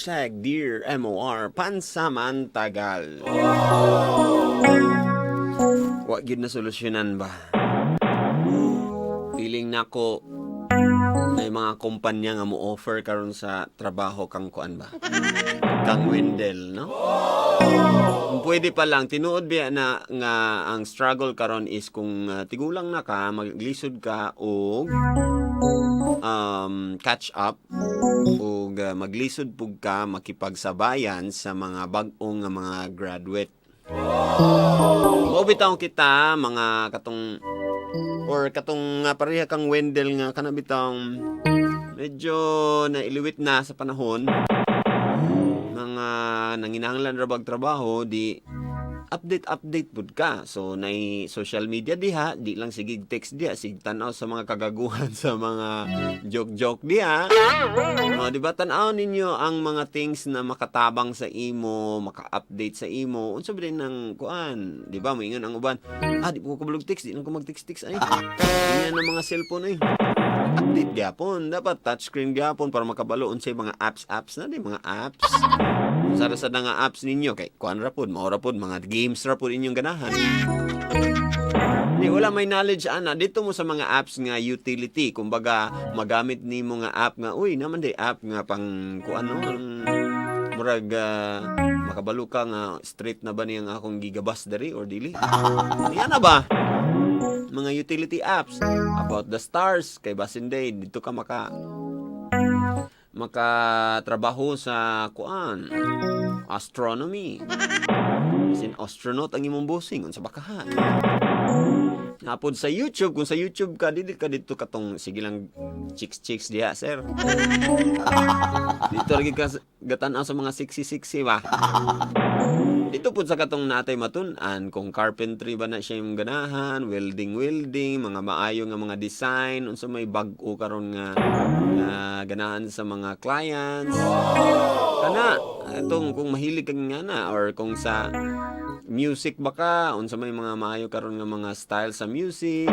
#DearMOR Pansamantagal. Wa gyud na solusyonan ba? Feeling nako may mga kumpanya nga mo offer karon sa trabaho kang kuan ba? Kang Wendell, no? Kung pwede pa lang, tinuod biya na nga ang struggle karon is kung tigulang na ka, maglisod ka og catch up ug maglisod pug ka makipagsabayan sa mga bag-ong nga mga graduate. Mao bitaw kita mga katong or katong nga pareha kang Wendell nga kana bitawng medyo nailiwit na sa panahon, mga nanginahanglan ra bag trabaho, di update update pud ka. So nay social media diha, di lang sige text diha, sige tan-aw sa mga kagaguhan, sa mga joke joke diha. Oh, di ba, tan-aw ninyo ang mga things na makatabang sa imo, maka-update sa imo. Unsa ba din ang kuan, di ba? Moingon ang uban, "Ah, di ko kabalog text, di lang ko mag-text text ay." Ganyan ang mga cellphone ay. Update gyapon, dapat touchscreen gyapon para makabalo unsay mga apps apps na di mga apps. Unsa ra sad nga apps ninyo kay kuan ra pod, mao ra pod mga games ra pod inyong ganahan. Di wala may knowledge ana dito mo sa mga apps nga utility, kumbaga magamit nimo nga app nga, uy, naman di app nga pang kuan, no, ang murag makabalo ka nga straight na ba niyang akong gigabas diri or dili. Niya na ba? Mga utility apps about the stars kay basin day dito ka makatrabaho sa kuan, astronomy. Sin astronaut ang imong bossing, unsa ba kaha? Napod sa YouTube, kung sa YouTube ka, dili ka dito katong sige lang chicks chicks diha, sir. Dito lagi ka gatan-aw sa mga sexy sexy ba. Dito pud sa katong natay matun-an kung carpentry ba na siya yung ganahan, welding welding, mga maayo nga mga design, unsa may bag-o karon nga ganahan sa mga clients. Kana atong kung mahilig kang nga na or kung sa music ba ka, unsa may mga maayo karon nga mga style sa music,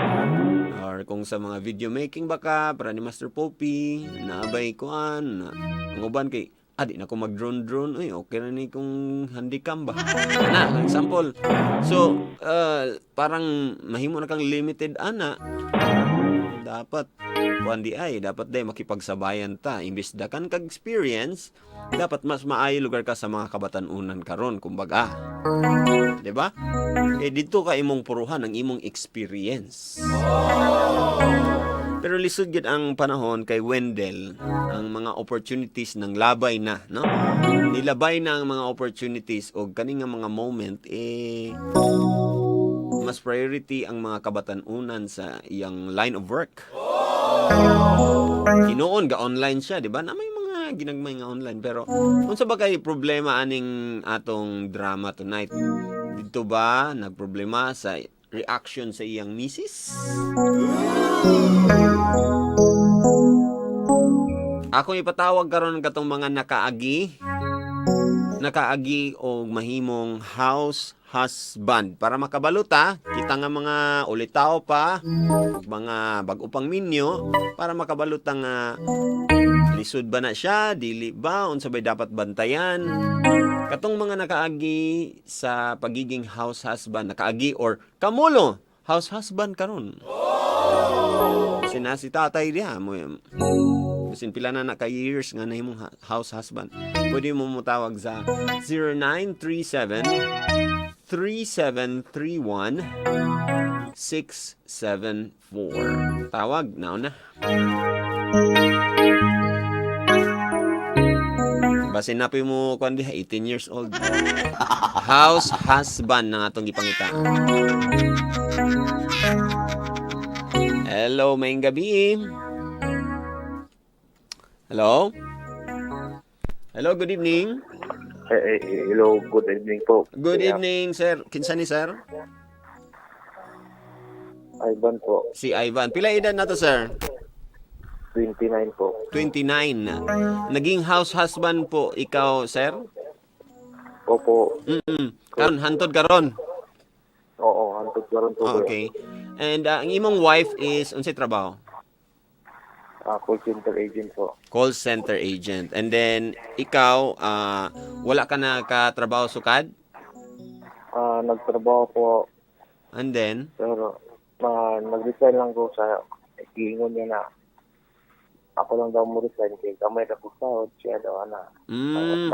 or kung sa mga video making ba ka, para ni Master Poppy, naabay kuan, ang uban kay di na ko mag drone drone, uy, okay na ni kung handycam ba. Ana, example. So, parang mahimo na kang limited ana. Dapat kuan di ay, dapat day makipagsabayan ta. Imbis dakan kag experience, dapat mas maayo lugar ka sa mga kabatan-unan karon, kumbaga. 'Di ba? Eh dito ka imong puruhan ang imong experience. Pero lisod gid ang panahon kay Wendell, ang mga opportunities ng labay na, no? Nilabay na ang mga opportunities o kani nga mga moment eh mas priority ang mga kabatan-unan sa iyang line of work. Hinuon ga online siya, di ba? Na may mga ginagmay nga online, pero unsa ba kay problema aning atong drama tonight? Dito ba nagproblema sa reaction sa iyang misis? Akong ipatawag karon katong mga nakaagi og mahimong house husband para makabaluta kita nga mga ulitaw pa ug mga bag-o pang minyo, para makabaluta nga lisod ba na siya, dili ba, unsa bay dapat bantayan. Katong mga nakaagi sa pagiging house husband, nakaagi or kamulo house husband karon. Sina si tatay diha mo, bisin pila na na ka years nga nahimong house husband. Pwede mo motawag sa 0937 3731 674. Tawag now na. Basin na mo kuan diha, 18 years old. House husband na atong gipangita. Hello, maayong gabi. Hello? Hello, good evening. Eh, eh, hello, good evening po. Good Kuya evening, sir. Kinsa ni sir? Ivan po, Si Ivan. Pila edad na to, sir? 29 po. 29. Naging house husband po ikaw, sir? Opo, Karon hantod karon. Oo, hantod karon po. Oh, Kuya. okay. And ang imong wife is unsay trabaho? Call center agent po. Call center agent. And then ikaw, wala ka na katrabaho sukad? Nagtrabaho po And then pero nag-resign lang ko sa giingon niya na ako lang daw mo resign kay gamay ra ko sahod siya daw ana.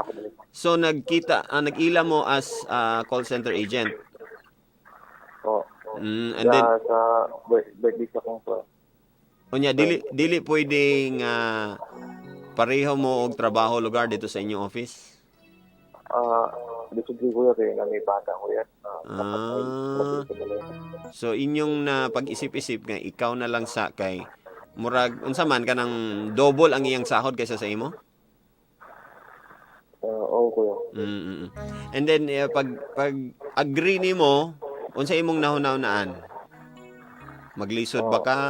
Ako dili. So nagkita, nag-ila mo as call center agent. Po. And then Sa birthday sa kong po. unya dili dili pwedeng pareho mo og trabaho lugar dito sa inyong office. Lisod ko kuya kay na may bata kuya. Dapat ay matuto mo lang. So inyong na pag-isip-isip nga ikaw na lang sa kay murag unsa man kanang double ang iyang sahod kaysa sa imo? Oo kuya. And then eh, pag agree nimo unsa imong nahuna-hunaan? Maglisod ba ka?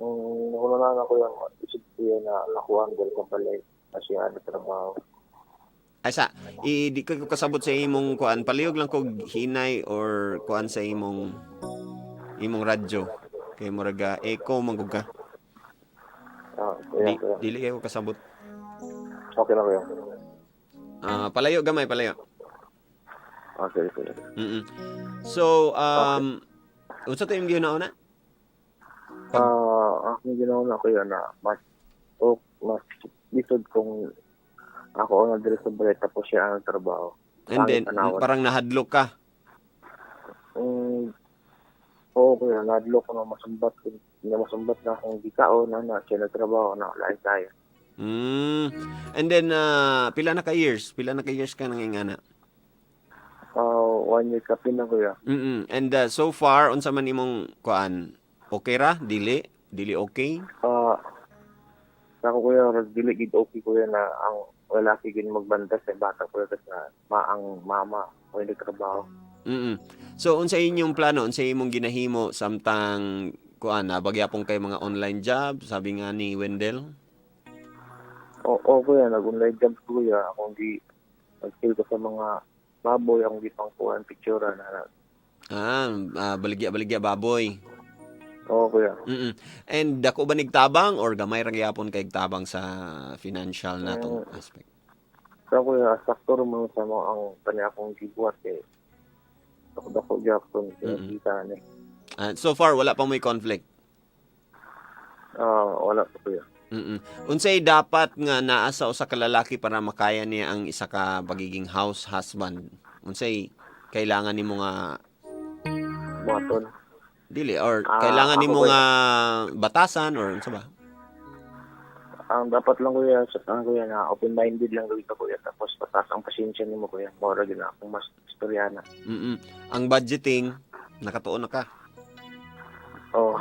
Nung nauna na ako yung isip ko yun na nakuha ang dahil sa balay kasi ano trabaho. Ay sa di ko kasabot sa imong kuan, palihog lang kog hinay or kuan sa imong imong radyo kay murag echo man gud ka. Kuya, Di, kuya. dili kayo kasabot. Okay lang kuya. Palayo gamay, palayo. Okay, kuya. So unsa to imong gihuna-una? Akong ginawa na kuya na mas o mas lisod kung ako ang nandito sa balay tapos siya ang trabaho. And then Pangit tanawon. parang nahadlok ka. Oo kuya, nadlo ko na masumbat ko na masumbat na akong gikaon na na siya nagtrabaho na lain tayo. And then pila na ka years? Pila na ka years ka nangingana? 1 year kapin na kuya. And so far unsa man imong kuan? Okay ra? Dili? Dili okay? Ako kuya, rag dili gid okay kuya na ang lalaki gid magbanta sa bata kuya kasi na maang mama o hindi trabaho. So unsa inyong plano? Unsa imong ginahimo samtang kuan na bagyapon kay mga online job, sabi nga ni Wendell? Oo kuya, nag-online job ko kuya. Akong di nag-feel ko sa mga baboy, akong di pangkuhan picture na. Baligya-baligya baboy. Oo kuya. And dako ba nigtabang or gamay ra gyapon kay tabang sa financial natong aspect? So kuya, sakto mo sa mga ang kanya akong gibuhat kay dako dako gyapon kita ni. So far wala pa may conflict. Wala pa kuya. Unsay dapat nga naa sa usa ka lalaki para makaya niya ang isa ka pagiging house husband? Unsay kailangan nimo nga Buhaton. dili or kailangan Ako, nimo kuya. nga batasan or unsa ba? Ang dapat lang kuya, sa ang kuya na open-minded lang gawin ka kuya tapos pataas ang pasensya nimo kuya. Mora gyud na akong mas istoryana. Ang budgeting nakatuon na ka. Oo.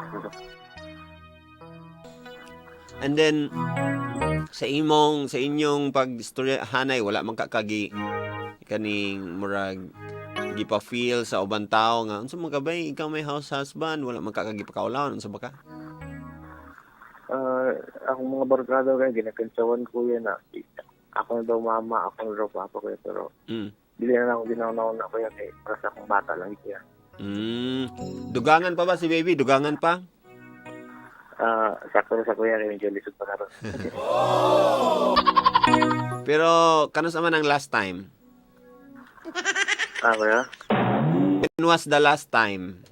And then sa imong sa inyong pagstorya hanay wala man ka kagi kaning murag gipa-feel sa uban tao nga unsa man ka bay ikaw may house husband, wala man ka kagi pakaulaon, unsa ba ka? Akong mga barkada kaya ginakantsawan ko yan na ako na daw mama, ako na daw papa kuya pero dili na lang ako ginaw na kuya kay para sa akong bata lang kuya. Dugangan pa ba si baby? Dugangan pa? Sakto na sa kuya kay medyo lisod pa karon. Pero kanus man ang last time? Kuya? When was the last time?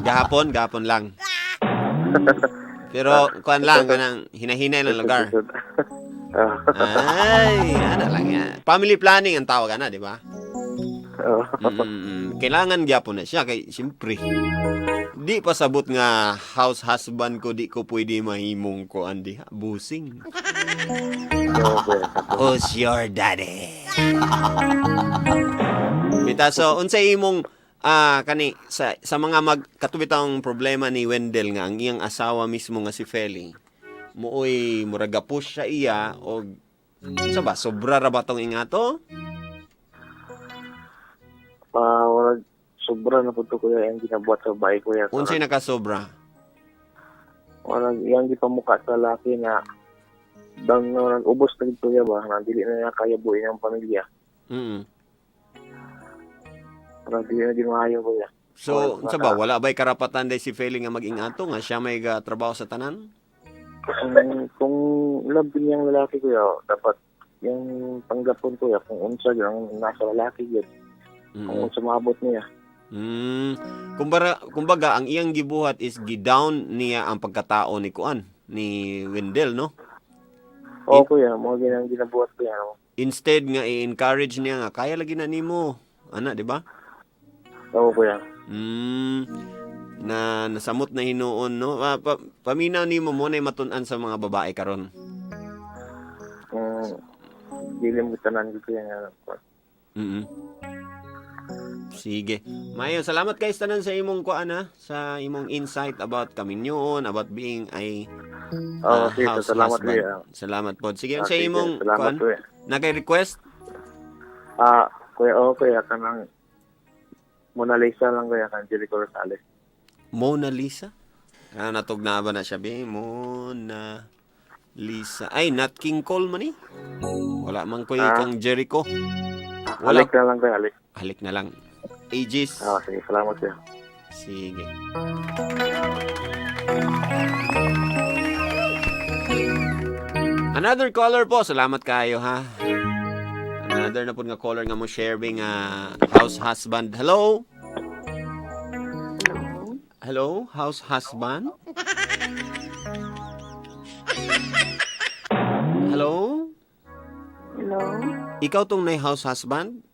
Gahapon, gahapon lang. Pero kuan lang kanang hinahinay lang lugar. Lisod. Ay, ana lang yan. Family planning ang tawag ana, di ba? Oo. Kailangan gyapon na siya kay siyempre di pa sabot nga house husband ko di ko pwede mahimong ko andi busing. Oo, kuya. Sakto. Who's your daddy? Bita, so unsay imong kani sa mga mag katubitang problema ni Wendell nga ang iyang asawa mismo nga si Feli mooy murag push siya iya og unsa ba sobra ra ba tong ingato? Wala, sobra na po to kuya ang ginabuhat sa bahay kuya. Unsay nakasobra? Wala, yang gipamukha sa laki na dang nag ubos na gid kuya ba na dili na niya kaya buuin ang pamilya. Pero di na di maayo, kuya. So, unsa ba, wala ba'y karapatan day si Feli nga maging ato nga siya may trabaho sa tanan? Kung love niyang lalaki, kuya, dapat yung tanggapon, kuya, kung unsa yun, ang nasa lalaki yun, kung unsa maabot niya. Kumbaga ang iyang gibuhat is gidown niya ang pagkatao ni kuan ni Wendell, no? Oo, kuya, mga ganang ginabuhat, kuya. No? Instead nga i-encourage niya nga kaya lagi na nimo. Ana, di ba? Oo, kuya. Na nasamot na hinuon, no? Paminaw nimo mo na matun-an sa mga babae karon. Dili mo tanan ko, kuya, nga. Sige. Mayo, salamat guys tanan sa imong kuan ha, sa imong insight about kaminyoon, about being a Oo, sige, house salamat, husband. kuya. Salamat po. Sige, sa Sige, imong salamat, kuan, kuya. na kay request? Kuya, oo, kuya, kanang Mona Lisa lang, kuya, kan Jericho Rosales. Mona Lisa? Natugna ba na siya, be? Mona Lisa. Ay, not King Cole man eh. Wala man ko kang Jericho. Wala. Alik na lang, kuya, alik. Halik na lang. Aegis. Sige, salamat, kuya. Sige. Another caller po. Salamat kayo ha. Another na po nga caller nga mo sharing house husband. Hello? Hello? Hello, house husband? Hello? Hello? Ikaw tong nay house husband?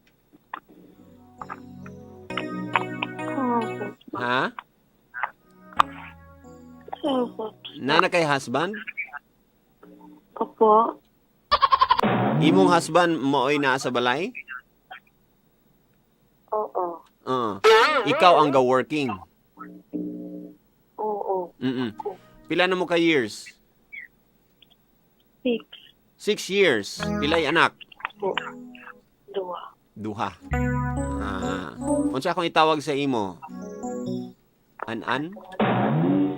Opo. Ha? Opo. Nana kay husband? Opo. Imong husband mooy naa sa balay? Oo. Ikaw ang ga-working. Oo. Pila na mo ka years? 6. 6 years. Pilay anak? Po. 2. Duha. Unsa akong itawag sa imo? An-an?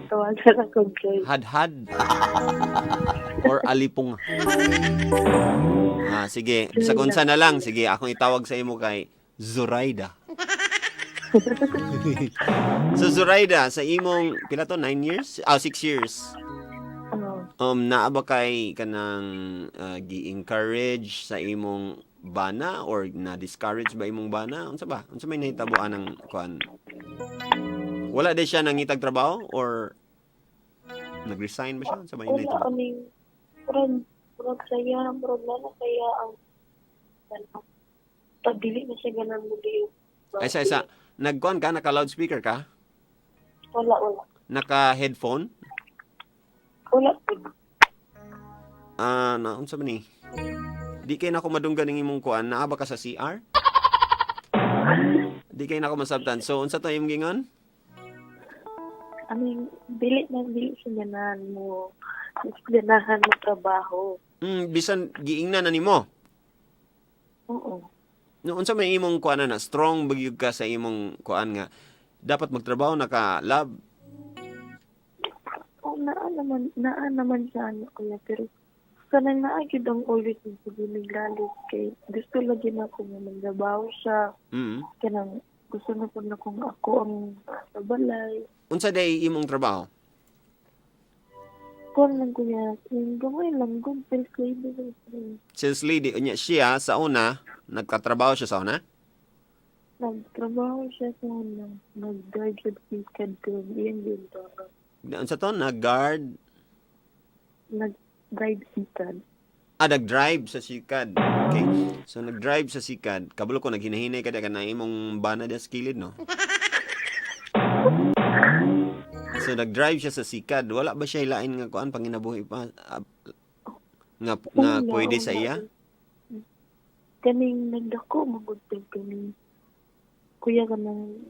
Tawagan ako, Joy. Hadhad? Or alipong? Sige. Sa unsa na lang. Sige, akong itawag sa imo kay Zoraida. So Zoraida, sa imong pila to, 9 years? 6 years. Ano? Naa ba kay kanang gi-encourage sa imong bana or na-discourage ba imong bana? Unsa ba? Unsa may nahitabo anang kuan? Wala di siya nangitag trabaho or nag-resign ba siya? Unsa ba yung Wala nahitabo? kaming murag murag saya, murag na na saya ang ano, pagdili na siya ganan mo di. Ay, sa isa, nagkuan ka, naka loudspeaker ka? Wala, wala. Naka headphone? Wala po. Na unsa ba ni? Di kay nako madunggan ng imong kuan, naa ba ka sa CR? Di kay nako masabtan. So unsa to imong gingon? I mean, dili na dili siya ganahan mo. Ganahan mo trabaho. Bisan giingnan na nimo. Oo. No, unsa may imong kuan na strong bagyug ka sa imong kuan nga dapat magtrabaho na ka, love? Oo, naa naman sa ano kuya, pero kanang naa gyud ang always ng pagiging kay gusto lagi na ako nga magtrabaho siya, kanang gusto na po na kung ako ang sa balay. Unsa day imong trabaho? Kuan lang kuya, yung gamay lang, good self labor. Sales lady, unya siya sa una nagkatrabaho siya sa una. Nagtrabaho siya sa ano, nag-guard sa pikad ko, iyan yun to. Unsa to nag-guard? Nag-guide sikad. Nag-drive sa sikad. Okay. So nag-drive sa sikad. Kabalo ko naghinahinay ka na imong bana diya sa kilid, no? So nag-drive siya sa sikad. Wala ba siya ilain nga kuan panginabuhi pa nga nga Wala, pwede sa wala. iya? Kaning nagdako magudtog kaning kuya kanang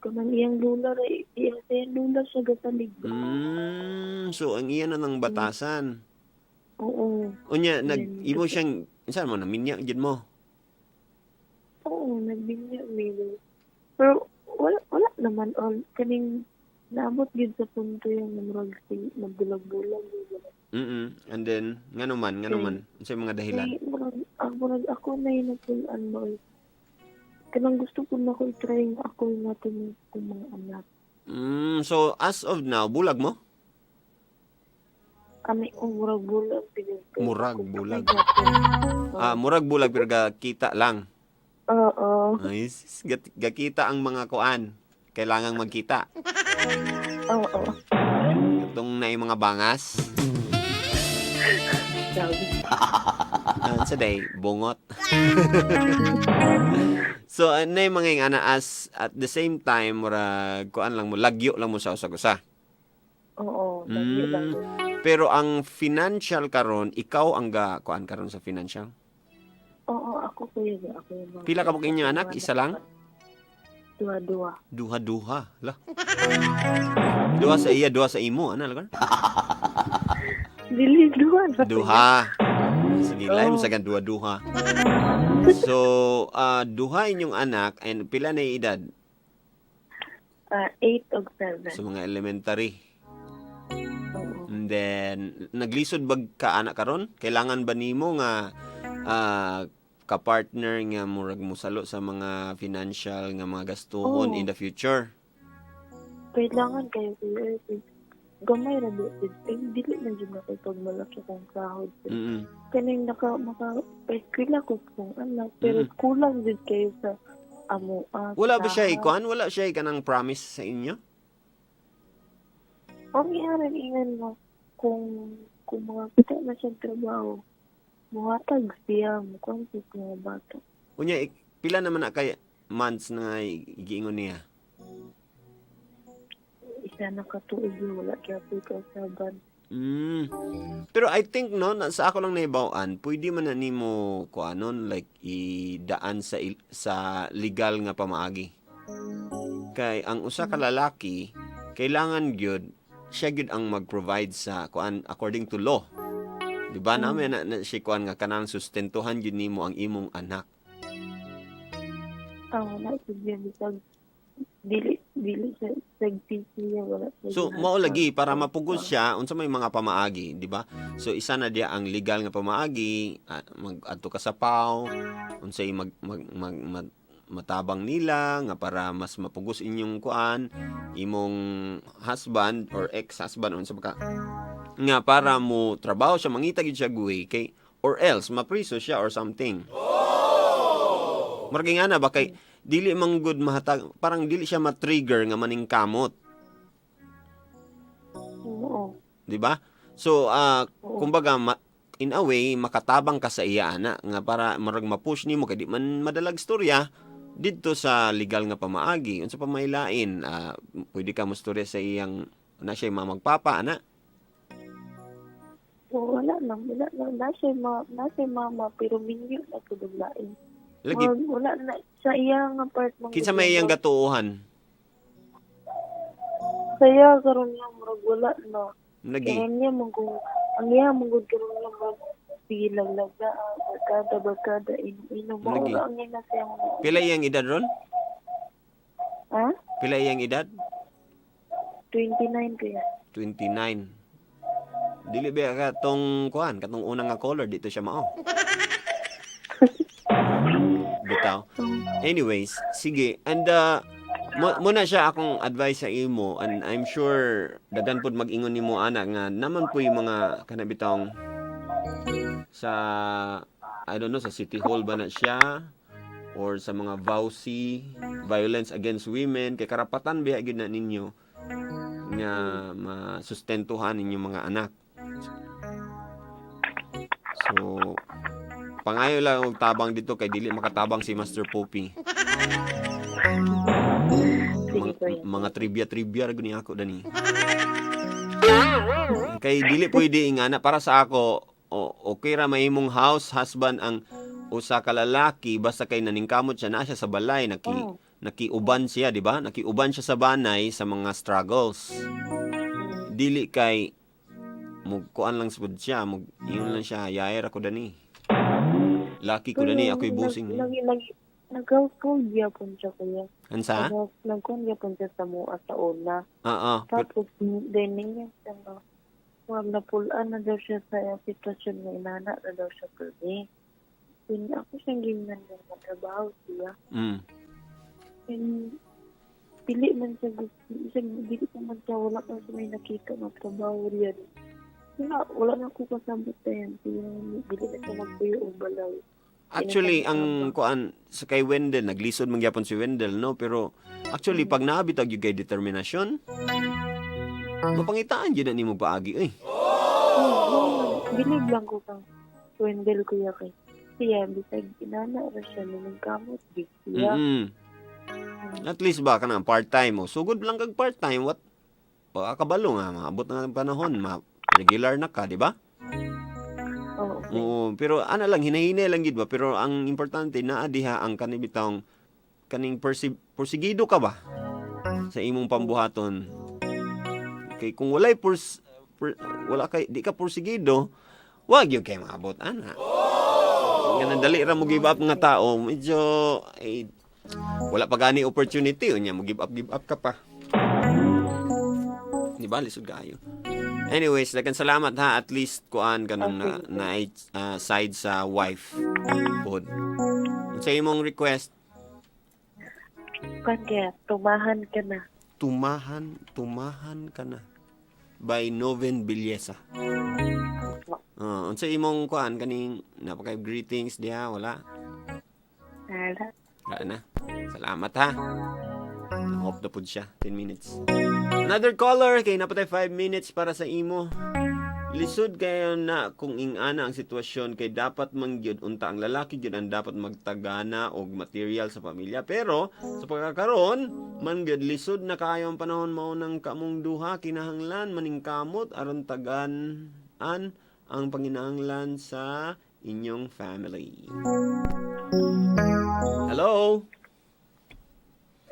kanang iyang lula ra iya sa iyang lula siya gasalig. So ang iya na ng batasan. Oo. Unya nag imo siyang saan mo naminya jud mo? Oo, nagbinya mi. Pero wala wala naman all kaning naabot gid sa punto yung murag si magbulag-bulag. And then ngano man unsay mga dahilan? Kay murag, murag ako na yung nagpulaan ba. Kanang gusto ko na ko i-try nga ako yung natin kong mga anak. So as of now, bulag mo? Ani oh, murag bulag tigil. Murag bulag. Ah, murag bulag pero kita lang. Oo. Ay, sis, gakita ang mga kuan. Kailangang magkita. Oo. Itong na mga bangas. Grabe. Sa day, bungot. So, ano yung mga yung ana as at the same time, murag kuan lang mo, lagyo lang mo sa usag-usa. Oo, lagyo lang. Pero ang financial karon, ikaw ang ga kuan karon sa financial. Oo, ako kuya, ako yung mga. Pila ka inyong anak? Isa lang? Duha-duha. Duha-duha. La. Duha sa iya, duha sa imo. Ano lugar? Dili, duha na. Duha. Sige, lain Oo. sa gan duha-duha. So, duha inyong anak and pila na yung edad? 8 og 7. Sa mga elementary. Oo. And then, naglisod ba ka anak karon? Kailangan ba nimo nga ka-partner nga murag musalo sa mga financial nga mga gastuhon Oo. in the future? Kailangan kayo kuya. Eh, gamay ra ba? Eh, dili man jud ako pag malaki kong sahod. Kaning naka maka eskwela ko kung anak pero kulang jud kayo sa amo. Wala ba siya ikuan? Wala siya kanang promise sa inyo? Ang iharan ingan mo kung makakita na siyang trabaho, muhatag siya, mukuan siya sa mga bata. Unya, pila naman na kay months na giingon niya? Isa na katuig yun, wala kaya po kausaban. Pero I think no, na, sa ako lang naibaw-an, pwede man na nimo kuanon like idaan sa sa legal nga pamaagi. Kay ang usa ka lalaki kailangan gyud siya gyud ang mag-provide sa kuan according to law. Di ba? Na, na siya kuan nga kanang sustentuhan gyud nimo ang imong anak. Ah, wala siya bisag dili dili siya siya wala siya. So mao lagi para mapugos siya unsa may mga pamaagi, di ba? So isa na diya ang legal nga pamaagi, mag-adto ka sa PAW, unsay mag, mag, mag, matabang nila nga para mas mapugos inyong kuan, imong husband or ex-husband unsa ba ka nga para mo trabaho siya, mangita gid siya guwi kay or else mapriso siya or something. Murag nga na ba kay dili man good mahatag, parang dili siya ma-trigger nga maningkamot. Oo. Di ba? So, Oo. kumbaga, in a way, makatabang ka sa iya, ana, nga para marag ma-push nimo kay di man madalag storya didto sa legal nga pamaagi. Unsa pa may lain, pwede ka mostorya sa iyang na siya mamagpapa, ana. Oo, wala lang, wala lang. Nasa nasa mama pero minyo na ko lain. Lagi Wala na sa iya nga part man. kinsa may iyang gatuohan? Sa iya karon nga murag wala na. Lagi. Kaya niya man kung ang iya man gud karon nga murag sige laglaga, barkada barkada inom inom mao Lagi. ra ang ina sa iyang Pila iyang edad ron? Ha? Pila iyang edad? 29 kaya. 29. Dili ba katong kuan, katong unang nga color dito siya mao. Bitaw. Anyways, sige. And muna siya akong advice sa imo and I'm sure dagan pud mag-ingon nimo ana nga naman po yung mga kana bitawng sa, I don't know, sa City Hall ba na siya or sa mga VAWC, violence against women, kay karapatan biya gyud na ninyo nga masustentuhan ninyong mga anak. So pangayo lang og tabang dito kay dili makatabang si Master Poppy. Sige, kuya. Mga trivia-trivia ra guni ako dani. Kay dili pwede ingana para sa ako o, okay ra mahimong house husband ang usa ka lalaki basta kay naningkamot siya na siya sa balay naki nakiuban siya, di ba? Nakiuban siya sa banay sa mga struggles. Dili kay mugkuan lang sad siya, mug ingon lang siya, yaer ako dani. Laki ko dani, ako'y busing. Nag-household gyapon siya, kuya. Ansa? Nagkuhan gyapon siya sa mua sa una. Oo. Tapos, then niya siya nga, murag napulaan na daw siya sa sitwasyon nga inana na daw siya pwede. Then ako siyang gingnan nga matrabaho siya. And dili man siya gusto, isang dili pa man siya, wala pa siya may nakita nga trabaho riyan. Wala, wala na ko kasabot na yan. Dili na siya magpuyo og balay. Actually, ang kuan sa kay Wendell, naglisod man gyapon si Wendell, no? Pero actually, pag naabit og kay determinasyon, mapangitaan gyud na nimo paagi eh. Oo, bilib lang ko kang Wendell, kuya, kay siya, bisag inana ra siya, nangkamot gid siya. At least ba kanang part-time mo. Sugod lang kag part-time, what baka kabalo nga maabot na ang panahon, ma regular na ka, di ba? Oo. Oo, pero ana lang, hinahinay lang gid ba, pero ang importante naa diha ang kanibitawng kaning porsigido ka ba sa imong pambuhaton. Kay kung walay wala kay di ka porsigido, wag gyud kay maabot ana. Nga dali ra mo give up nga tao, medyo eh, wala pa gani opportunity unya mo give up ka pa. Di ba lisod kaayo. Anyways, daghang salamat ha, at least kuan kanang na, na side sa wife pod. Sa imong request? Kan kaya, "Tumahan Ka Na." Tumahan, "Tumahan Ka Na" by Noven Villesa. Unsa imong kuan kaning napakay greetings diha, wala? Wala. Wala na. Salamat ha. Hope na pud siya. 10 minutes. Another caller, kay napatay 5 minutes para sa imo. Lisod kayo na kung ingana ang sitwasyon kay dapat man gyud unta ang lalaki gyud ang dapat magtagana og material sa pamilya, pero sa pagkakaron man gyud lisod na kaayo ang panahon, mao nang kamong duha kinahanglan maningkamot aron tagan-an ang panginahanglan sa inyong family. Hello.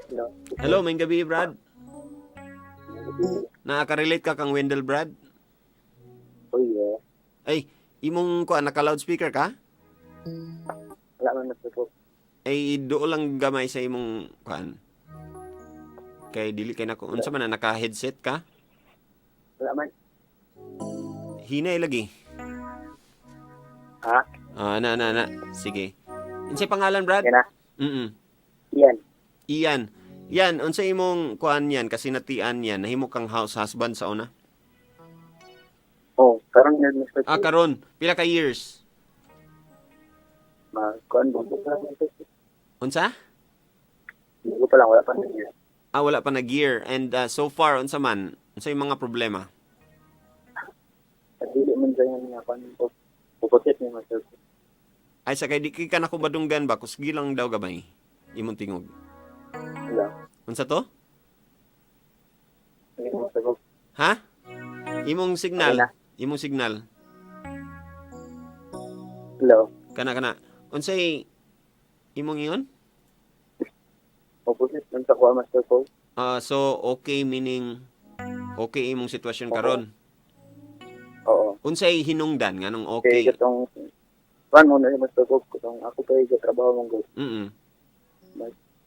Hello. Hello, maayong gabi, Brad. Nakaka-relate ka kang Wendell, Brad? Oh yeah. Ay, imong kuan, naka loudspeaker ka? Wala man nasubo. Ay, dool lang gamay sa imong kuan. Kay dili kay nako unsa man na, naka headset ka? Wala man. Hinay lagi. Ha? Ah, na na na. Sige. Unsay pangalan, Brad? Yan na. Yan. Ian. Yan, unsa imong kuan yan kasi natian yan, nahimo kang house husband sa una? Oh, karon yun, Mr. Ah, karon, pila ka years? Ma, kuan ba ko pa lang. Unsa? Hindi ko pa lang, wala pa na year. Ah, wala pa nag year. And so far unsa man? Unsa yung mga problema? At dili man sa yan nga kuan ko. Puputit ni Mr. Ay, sa kay di ka na ko badunggan ba, kusgi lang daw gamay imong tingog. Wala. Unsa to? Hindi mo sagot. Ha? Imong signal. Okay na. Imong signal. Hello. Kana kana. Unsay imong ingon? Opposite man sa kuha, Master Paul. Ah, so okay, meaning okay imong sitwasyon karon. Oo. Unsay hinungdan nganong Okay. okay? Kay katong kuan mo na si Master Paul, katong ako kay sa trabaho mong go.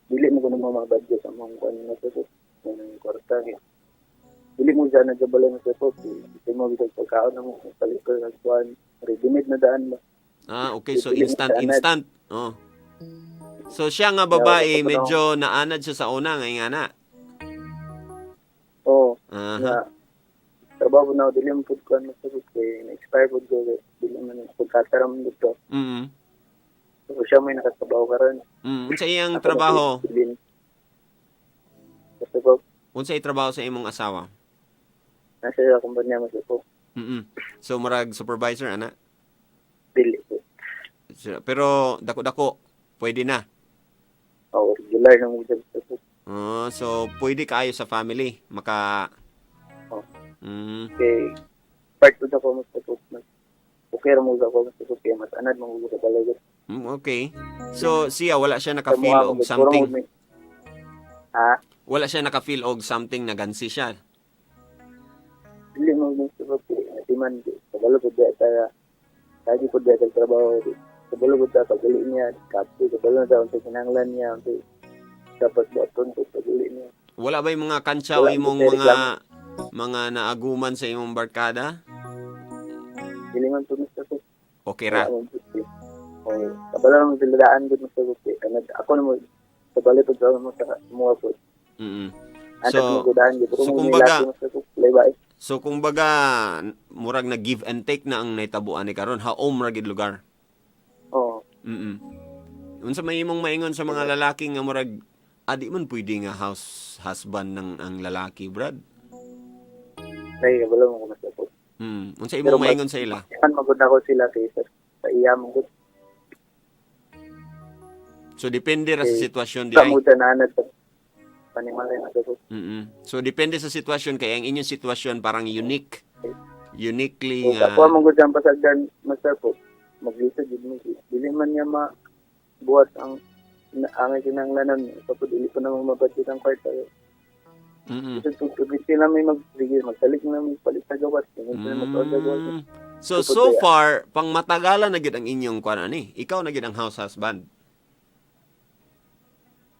Dili mo kuno mga budget sa mga kuan ni Master Paul. Ng kwarta niya. Dili mo siya nagkabala, Master Paul. Dili mo bisag pagkaon na mo palit ko sa kuan. Ready made na daan ba? Ah, okay, so Dili mo instant siya anad. instant. Oh. So siya nga babae Yeah, medyo naanad siya sa una nga ingana. Oo. Aha. Na trabaho na ako, dili mo pud kuan, Master Paul, kay na-expire pud ko kay dili man ako kataram dito. So siya may nakatrabaho karon. Unsa iyang Ako trabaho? na- Master Paul, Unsay trabaho sa imong asawa? nasa sa kumpanya, Master Paul. So murag supervisor ana. Dili po. Pero dako-dako pwede na. Oo, regular na mo siya, Master Paul. Oh, so pwede kaayo sa family maka Oh. Mm. Kay part po sa ko, Master Paul. Mas okay ra mo sa ko, Master Paul, kay mas anad mo sa balay. Okay. So siya wala siya naka-feel og something. Ha? Wala siya naka-feel og something na gansi siya. Dili mo, Master Paul, kay di man kabalo pud di ta lagi pud di sa trabaho. Kabalo pud ta pag-uli niya, kape, kabalo na ta unsa kinahanglan niya, unsa dapat buhaton pud pag-uli niya. Wala ba yung mga kantsaw Wala, imong hindi mga naaguman sa imong barkada? Dili man po, Mr. Paul. Okay ra. Wala man pud. Oh, kabalo lang sila daan gud, Mr. Paul. Anad ako na mo Sa balik pag mo sa mga po. Anak So, mo gudahan gyud. so Pero mo kumbaga, nilaki Master Pope, laybay. So kumbaga murag na give and take na ang nahitabuan ni karon, haom ra gid lugar. Oo. Unsa may imong maingon sa mga lalaki nga murag adi man pwede nga house husband ng ang lalaki, Brad? Nay, kabalo mo ko, Master Pope. Unsa Pero imong maingon sa ila? Man magud ako sila kaysa sa iya mo gud. So depende ra sa Eh, sitwasyon di Sa ay. mo tanan sa panimalay, Master Pope. So depende sa sitwasyon kay ang inyong sitwasyon parang unique. Uniquely Kung nga ako mo gud ang pasagdan, Master Pope, maglisod jud mo. Dili man niya mabuhat ang ang kinahanglanon sa pud dili pa na mabudget ang kwarta. Lisod pud tubig sila may magsige magsalig na may palit sa gawas. Ingon sila magtuod sa gawas. So Tupod so kaya. far pang matagalan na gid ang inyong kuan ani. Ikaw na gid ang house husband.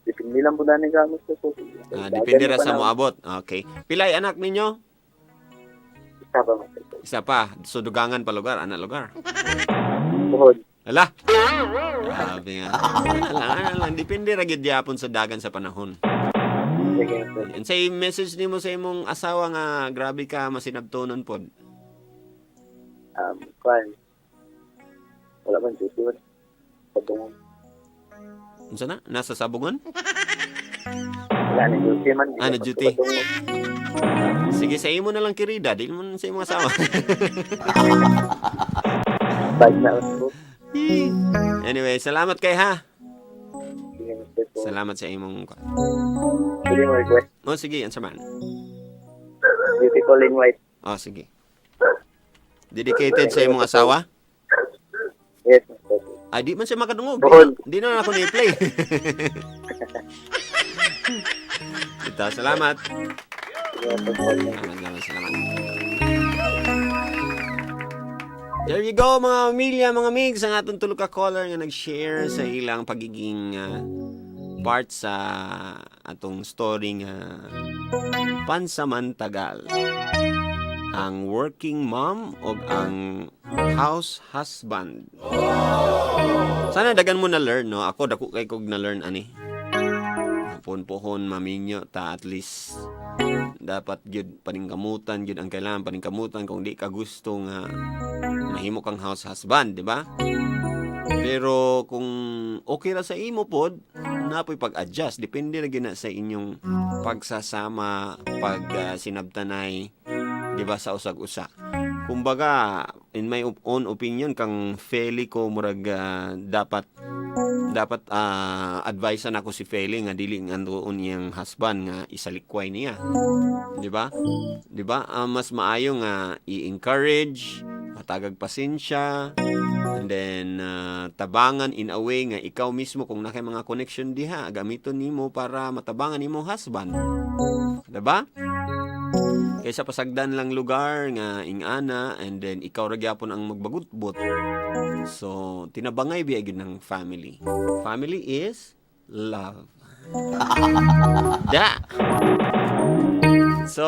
Depende lang po dani ka, Master Pope. Ah, depende ra sa moabot. Okay. Pilay anak ninyo? Isa pa, Master Pope. Isa pa. So dugangan pa lugar, anak lugar. Buhod. Ala. Grabe nga. Ana lang, ana lang. Depende ra gid gyapon sa dagan sa panahon. Sige, Master. And say message nimo sa imong asawa nga grabe ka masinabtonon pod. Kwan. Wala man duty man. Sabungon. Unsa na? Nasa sabungon? Wala na duty man. Ah, na duty. Sige, sa imo na lang kirida, dili mo na sa imong asawa. Bye na, Master Pope. Anyway, salamat kay ha. Sige, Master Pope. Salamat sa imong Pwede mo request. Oh, sige, unsa man. Beautiful in White. Oh, sige. Dedicated sa imong asawa? Yes, Master Pope. Ay, di man siya makadungog. Buhod. Di na ako ni-play. Ito, salamat. Sige, Master Pope. Salamat, salamat, salamat. There you go, mga pamilya, mga migs, ang atong tulo ka caller nga nag-share sa ilang pagiging part sa atong story nga pansamantagal. Ang working mom o ang house husband. Sana dagan mo na learn, no? Ako, dako kay kog na learn ani. Puhon-puhon maminyo ta, at least dapat gyud paningkamutan gyud ang kailangan paningkamutan kung di ka gusto nga mahimo kang house husband, di ba? Pero kung okay ra sa imo pod, napoy pag-adjust, depende ra gyud na sa inyong pagsasama, pag sinabtanay, di ba, sa usag-usa. Kumbaga, in my own opinion, kang Feli ko murag dapat dapat advice na ako si Feli nga dili nga andoon iyang husband nga isalikway niya. Di ba? Di ba? Mas maayo nga i-encourage, matagag pasensya, and then tabangan in a way nga ikaw mismo kung nakay mga connection diha, gamiton nimo para matabangan nimo husband. Di ba? Kaysa pasagdan lang lugar nga ingana and then ikaw ra gyapon ang magbagutbot. So, tinabangay biya gyud ng family. Family is love. Da. So,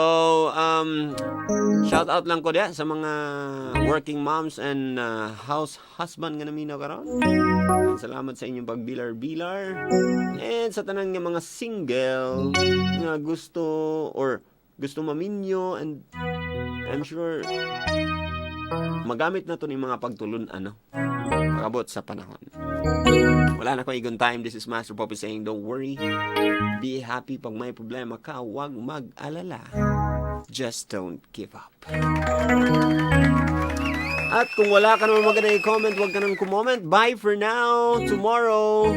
shout out lang ko diya sa mga working moms and house husband nga naminaw karon. Salamat sa inyong pagbilar-bilar. And sa tanan nga mga single nga gusto or gusto maminyo, and I'm sure magamit na to ni mga pagtulun ano pakabot sa panahon. Wala na akong igon time. This is Master Poppy saying, don't worry. Be happy. Pag may problema ka, huwag mag-alala. Just don't give up. At kung wala ka naman magandang i-comment, huwag ka nang kumoment. Bye for now. Tomorrow,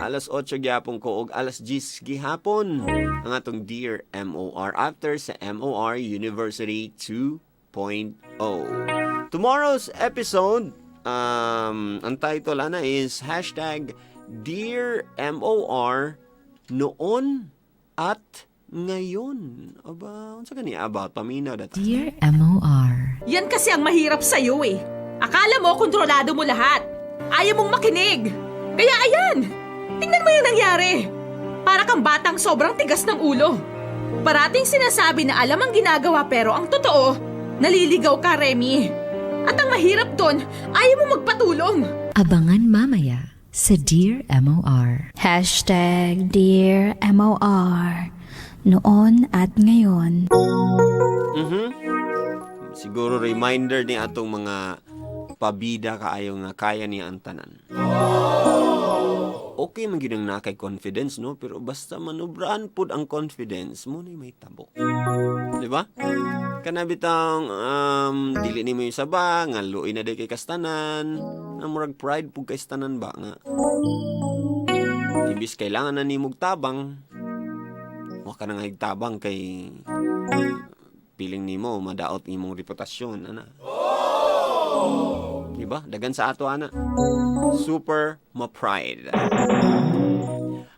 alas 8 gyapon ko og alas 10 gihapon ang atong Dear MOR after sa MOR University 2.0. Tomorrow's episode, ang title ana is #DearMOR Noon at Ngayon. Aba, unsa gani about paminaw dat? Dear MOR. Yan kasi ang mahirap sa'yo eh. Akala mo kontrolado mo lahat. Ayaw mong makinig. Kaya ayan, tingnan mo yung nangyari. Para kang batang sobrang tigas ng ulo. Parating sinasabi na alam ang ginagawa pero ang totoo, naliligaw ka, Remy. At ang mahirap doon, ayaw mo magpatulong. Abangan mamaya. Sa Dear MOR. #DearMOR. Noon at ngayon. Siguro reminder ni atong mga pabida kaayo nga kaya niya ang tanan. Okay man gyud ang nakay confidence, no, pero basta manubraan pud ang confidence mo ni may tabo. Di ba? Kana bitang dili nimo yung saba nga luoy na day kay kastanan, ang murag pride pud kay kastanan ba nga. Ibis kailangan na nimog tabang, wa ka na nga tabang kay piling nimo madaot imong reputasyon ana. Di ba? Dagan sa ato ana. Super ma-pride.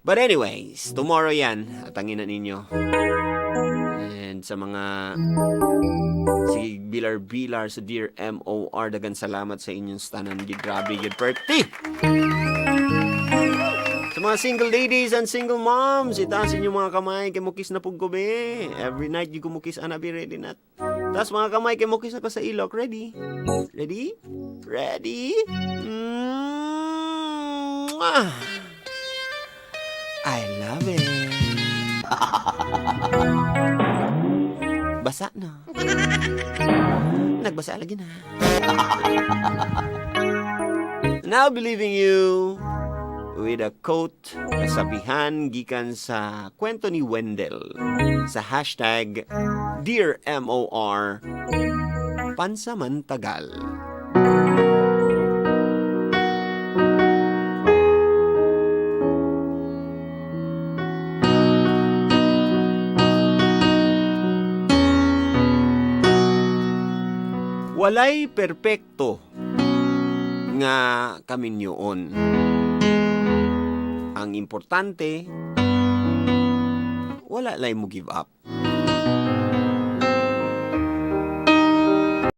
But anyways, tomorrow yan. Atangin na ninyo. And sa mga sige bilar-bilar sa Dear MOR, dagan salamat sa inyong tanan. Gid grabe gid perti. Sa mga single ladies and single moms, itaas inyong mga kamay kay mukis na pug ko be. Every night you kumukis ana be ready na. Taas mga kamay kay mukis na ko sa ilok. Ready? Ready? Ready? Mwah! I love it. Basa na. Nagbasa lagi na. Now believing you with a quote, kasabihan gikan sa kwento ni Wendell sa #DearMOR, pansamantagal. Walay perpekto nga kaminyoon. Ang importante, wala lay mo give up.